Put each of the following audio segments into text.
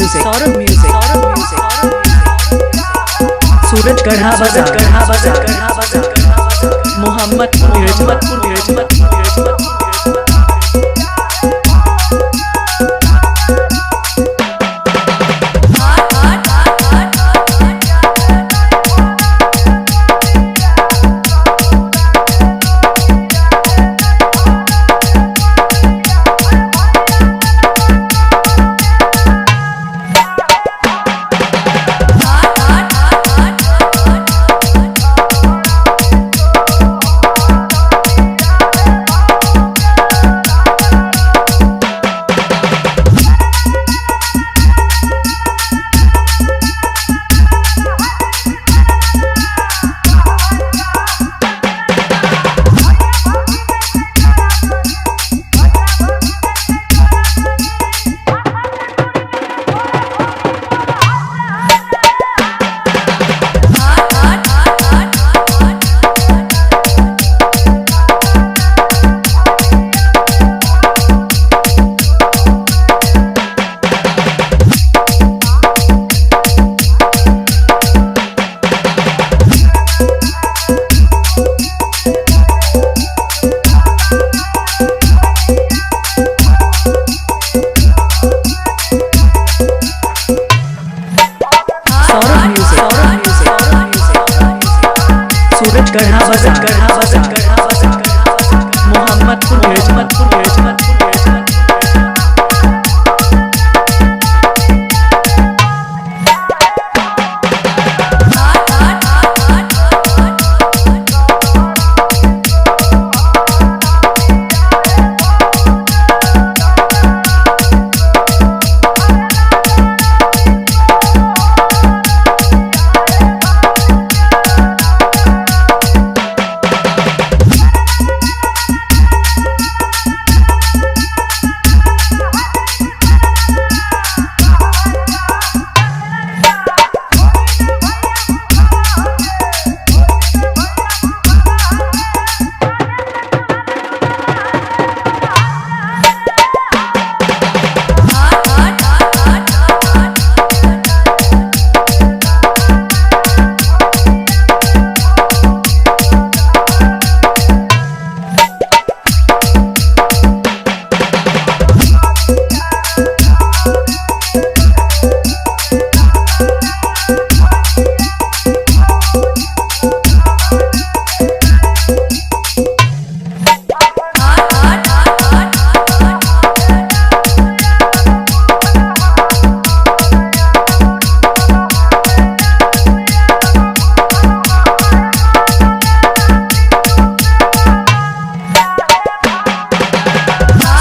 Music, Saurabh Music, Saurabh Music, Suraj Garha Bazar, Garha Bazar, Garha Bazar, Mohammadpur, Mohammadpur, Mohammadpur. Saurabh Music, Saurabh Music, Saurabh Music, Suraj Garha Bazar, Garha Bazar, Garha Bazar, Mohammadpur, Mohammadpur, Mohammadpur.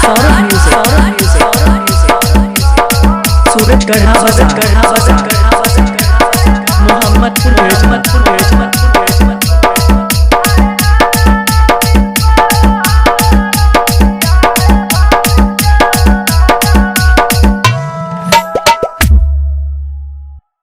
Saurabh Music, Saurabh Music, Saurabh Music, Suraj Garha Bazar, Garha Bazar, Garha Bazar, Mohammadpur, Mohammadpur.